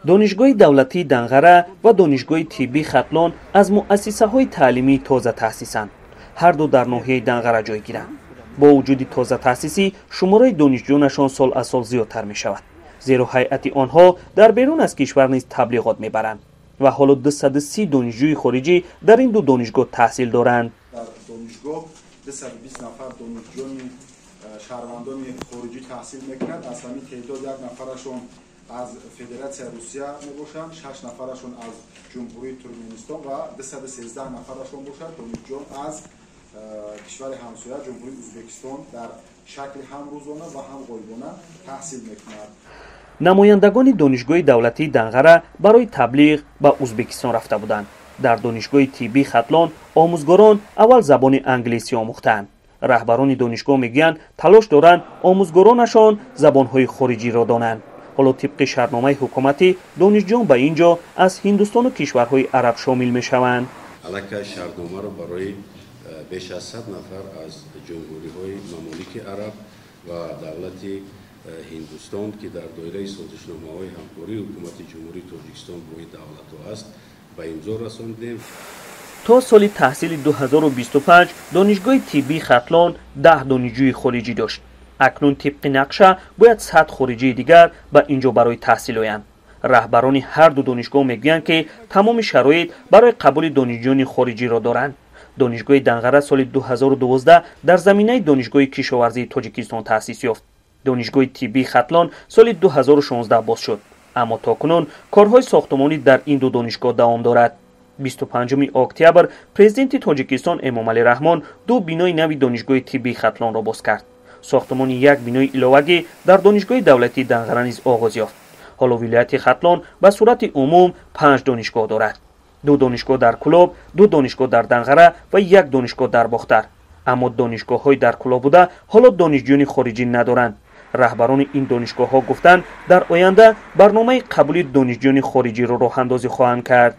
Донишгоҳи давлатии Данғара ва Донишгоҳи тиббии Хатлон аз муассисаҳои таълимии тозатаъсисанд. Ҳар ду дар ноҳияи Данғара ҷойгиранд. Бо вуҷуди тозатаъсисӣ, шумораи донишҷӯёнашон сол аз сол зиёдтар мешавад, зеро ҳайати онҳо дар берун аз кишвар низ таблиғот мебаранд ва ҳоло 230 донишҷӯи хориҷӣ дар ин ду донишгоҳ таҳсил доранд. Дар донишгоҳ 220 нафар донишҷӯёни шаҳрвандони хориҷӣ таҳсил мекунанд. Аз ҳамин теъдод як нафарашон аз Федератсияи Русия мебошанд, 6 нафарашон аз Ҷумҳурии Туркманистон ва 213 нафарашон бошад донишҷӯён аз кишвари ҳамсоя, Ҷумҳурии Ӯзбекистон, дар шакли ҳам рӯзона ва ҳам ғоибона таҳсил мекунанд. Намояндагони Донишгоҳи давлатии Данғара барои таблиғ ба Ӯзбекистон рафта буданд. Дар Донишгоҳи тиббии Хатлон омӯзгорон аввал забони англисӣ омӯхтанд. Раҳбарони донишгоҳ мегӯянд, талош доранд омӯзгоронашон забонҳои хориҷиро донанд. Ҳоло тибқи шартномаи ҳукуматӣ донишҷӯён ба ин ҷо аз Ҳиндустону кишварҳои араб шомил мешаванд. Аллакай шартномаро барои беш аз 100 нафар аз ҷумҳуриҳои мамолики араб ва давлати Ҳиндустон, ки дар доираи созишномаҳои ҳамкории ҳукумати Ҷумҳурии Тоҷикистон бо ин давлатҳо аст, ба имзо расондем. То соли таҳсили 2025 Донишгоҳи тиббии Хатлон 10 донишҷӯи хориҷӣ дошт. Акнун тибқи нақша бояд 100 хориҷии дигар ба ин ҷо барои таҳсил оянд. Раҳбарони ҳар ду донишгоҳ мегӯянд, ки тамоми шароит барои қабули донишҷӯёни хориҷиро доранд. Донишгоҳи Данғара соли 2012 дар заминаи Донишгоҳи кишоварзии Тоҷикистон таъсис ёфт. Донишгоҳи тиббии Хатлон соли 2016 боз шуд, аммо то кунун корҳои сохтумонӣ дар ин ду донишгоҳ давом дорад. 25 октябр Президенти Тоҷикистон Эмомалӣ Раҳмон ду бинои нави Донишгоҳи тиббии Хатлонро боз кард. Сохтумони як бинои иловагӣ дар Донишгоҳи давлатии Данғара низ оғоз ёфт. Ҳоло вилояти Хатлон ба сурати умум 5 донишгоҳ дорад: ду донишгоҳ дар Кӯлоб, ду донишгоҳ дар Данғара ва як донишгоҳ дар Бохтар. Аммо донишгоҳҳои дар Кӯлоб буда ҳоло донишҷӯёни хориҷӣ надоранд. Раҳбарони ин донишгоҳҳо гуфтанд, дар оянда барномаи қабули донишҷӯёни хориҷиро роҳандозӣ хоҳанд кард.